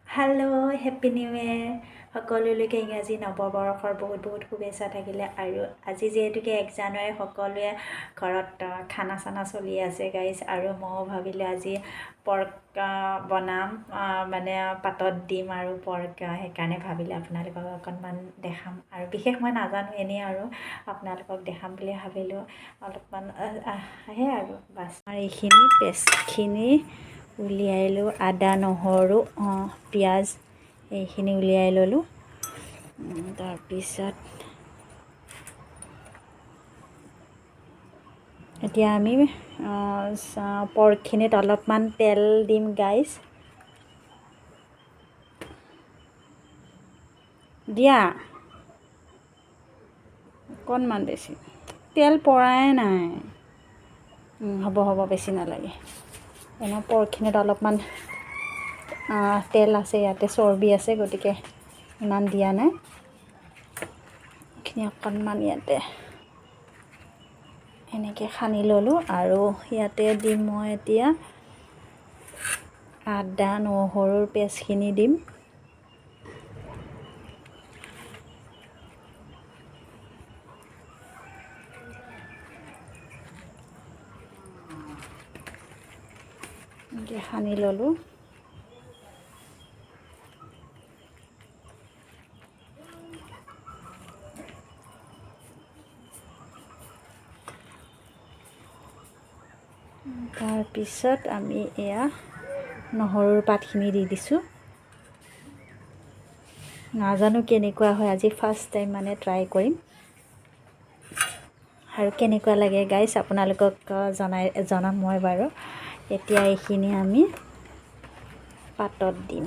Hello', happy new year সকলোলৈকে। ইংৰাজী নৱবৰ্ষৰ বহুত বহুত শুভেচ্ছা থাকিলে। আৰু আজি যিহেতুকে 1 জানুৱাৰী, সকলোৱে ঘৰত খানা চানা চলি আছে গাইজ। আৰু ময়ো ভাবিলোঁ আজি পৰ্ক বনাম, মানে পাতত দিম আৰু পৰ্ক, সেইকাৰণে ভাবিলোঁ আপোনালোকক অকণমান দেখাম। আৰু বিশেষ মই নাজানো, এনেই আৰু আপোনালোকক দেখাম বুলি ভাবিলোঁ অলপমান, সেয়াই আৰু বাছ। আৰু এইখিনি পেষ্টখিনি উলিয়াই লওঁ, আদা নহৰু পিঁয়াজ এইখিনি উলিয়াই ল'লোঁ। তাৰপিছত এতিয়া আমি পৰ্কখিনিত অলপমান তেল দিম গাইজ। দিয়া অকণমান বেছি তেল পৰাই নাই, হ'ব হ'ব, বেছি নালাগে। এনেও পৰ্কখিনিত অলপমান তেল আছে, ইয়াতে চৰ্বি আছে, গতিকে ইমান দিয়া নাই। এইখিনি অকণমান ইয়াতে এনেকৈ সানি ল'লোঁ। আৰু ইয়াতে দিম মই এতিয়া আদা নহৰুৰ পেষ্টখিনি দিম। এনেকৈ সানি ল'লোঁ। তাৰপিছত আমি এয়া নহৰুৰ পাতখিনি দি দিছোঁ। নাজানো কেনেকুৱা হয়, আজি ফাৰ্ষ্ট টাইম মানে ট্ৰাই কৰিম। আৰু কেনেকুৱা লাগে গাইজ আপোনালোকক জনাম মই বাৰু। এতিয়া এইখিনি আমি পাতত দিম।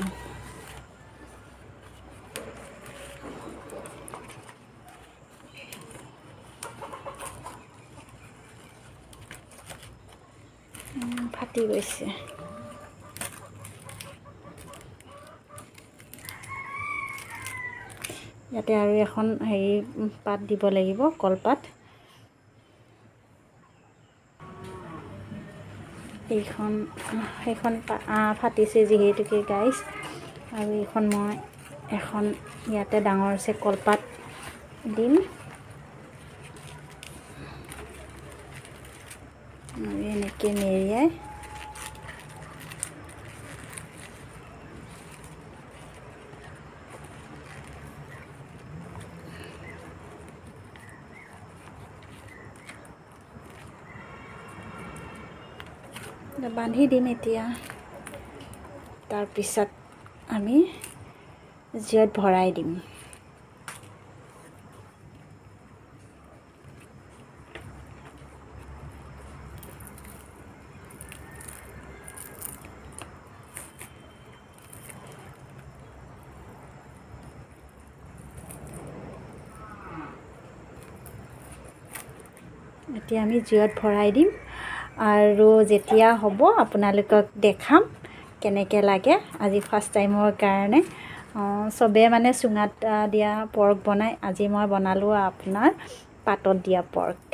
ফাটি গৈছে। ইয়াতে আৰু এখন হেৰি পাত দিব লাগিব, কলপাত। সেইখন ফাটিছে যিহেতুকে গাইজ। আৰু এইখন মই এখন ইয়াতে ডাঙৰছে কলপাত দিম। আৰু এনেকৈ মেৰিয়াই বান্ধি দিম এতিয়া। তাৰপিছত আমি জুইত ভৰাই দিম। এতিয়া আমি জুইত ভৰাই দিম। আৰু যেতিয়া হ'ব আপোনালোকক দেখাম কেনেকৈ লাগে। আজি ফাৰ্ষ্ট টাইমৰ কাৰণে চবেই মানে চুঙাত দিয়া পৰ্ক বনায়, আজি মই বনালোঁ আপোনাৰ পাতত দিয়া পৰ্ক।